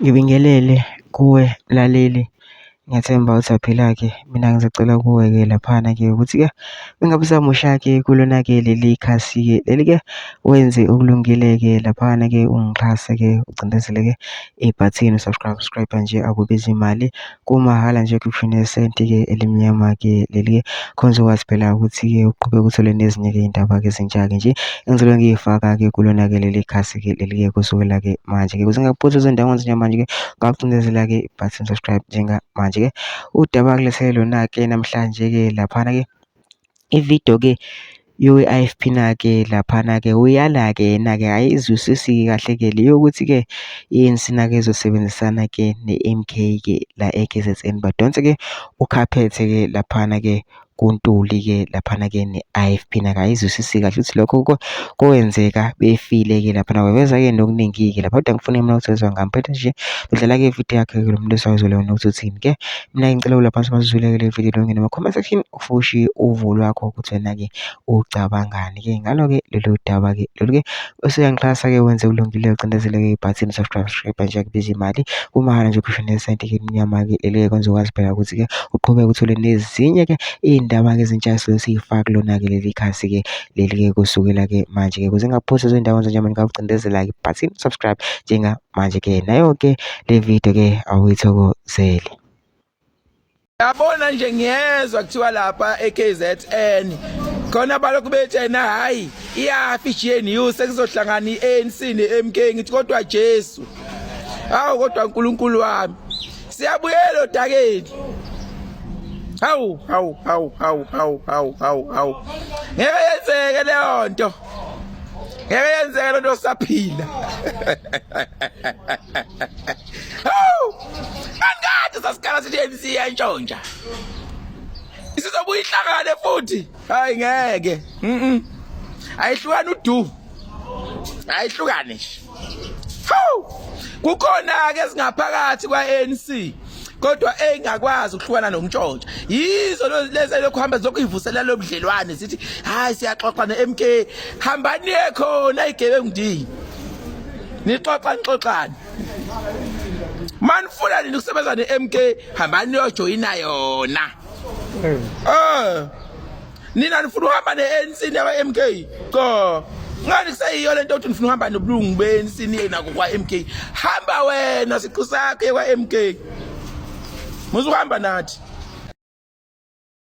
Ngibingelele kuwe mlaleli, ngiyathemba ukuthi aphila-ke. Mina ngizocela kuwe-ke laphana-ke ukuthi-ke engabe usamusha-ke kulona-ke leli khasi-ke leli-ke wenze okulungile-ke laphana-ke ungixhase-ke ucindezele-ke ibhathini subscribe nje akubizi imali kumahhala nje kushone senti-ke elimnyama-ke leli-ke khona uzokwazi phela ukuthi-ke uqhubeke uthole nezinye-ke iy'ndaba-ke ezintsha-ke nje engizobe ngiyifaka-ke kulona-ke leli khasi-ke leli-ke kusukela-ke manje-ke ukuze ngingakuphuthi izindawo njengamanje-ke ngakucindezela-ke ibhathini subscribe njengamanje-ke. Udaba kulethele lona-ke namhlanje-ke laphana-ke ividiyo-ke yo-IFP na-ke laphana-ke uyala-ke yena-ke ayizwisisi kahle-ke le yokuthi-ke i-ANC na-ke izosebenzisana-ke ne-MK-ke la eKZN badonse-ke ukhaphethe-ke laphana-ke kuNtuli-ke laphana-ke ne-IFP na-ke ayizwisisi kahle ukuthi lokho kwenzeka befile-ke laphana kwaveza-ke nokuningi-ke lapha kodwa ngifuna mina ukuthi ezwa ngami phethe nje udlala-ke ividiyo yakhe-ke lo muntu esizwele ukuthi uthini-ke. Mina ngicela kulapha masizwile-ke le vidiyo longene ama-comment section ufushe uvo lwakho ukuthi wena-ke ucabangani-ke ngalo-ke lolu daba-ke lolu-ke usuyangixhasa-ke wenze ulungile ucindezele-ke ibhathini subscribe nje akubiza imali kumahhala nje kushone nesenti-ke elimnyama-ke leli-ke kwenza ukwazi phela ukuthi-ke uqhubeke uthole nezinye-ke iy'ndaba-ke ezintsha esizole siyifaka kulona-ke leli khasi-ke leli-ke kusukela-ke manje-ke ukuze ngingakuphuthi izindaba njengamanje ngikucindezela-ke ibhathini subscribe njengamanje-ke nayo-ke le video-ke awuyithokozele. Yabona nje ngiyezwa kuthiwa lapha eKZN khona balokhu bethena hayi iyafishiyeni sekuzohlangana iANC neMK ngithi kodwa Jesu hawu kodwa uNkulunkulu wami siyabuyela odakeni hawu ngeke yenzeke leyo nto ngeke yenzeke lento saphila hawu kanti sasikhala sithi ANC yantshontsha isizobuya ihlangane futhi hayi ngeke ayihlukane udu ayihlukane nje hawu kukhona-ke ezingaphakathi kwa-ANC kodwa engakwazi ukuhlukana nomntshontsha yizo lezi lokuhamba zokuyivuselela lo budlelwane sithi hayi siyaxoxa ne-MK hambani niye khona igebengu ndini nixoxane manifuna nini ukusebenza ne-MK hambani niyojoyina yona nina nifuna uhamba ne-ANC newa-MK ko ngani kuseyiyo lento ukuthi nifuna uhamba nobulungu be-ANC niye nako kwa-MK hamba wena siqu sakho kwa-MK muzuhamba nathi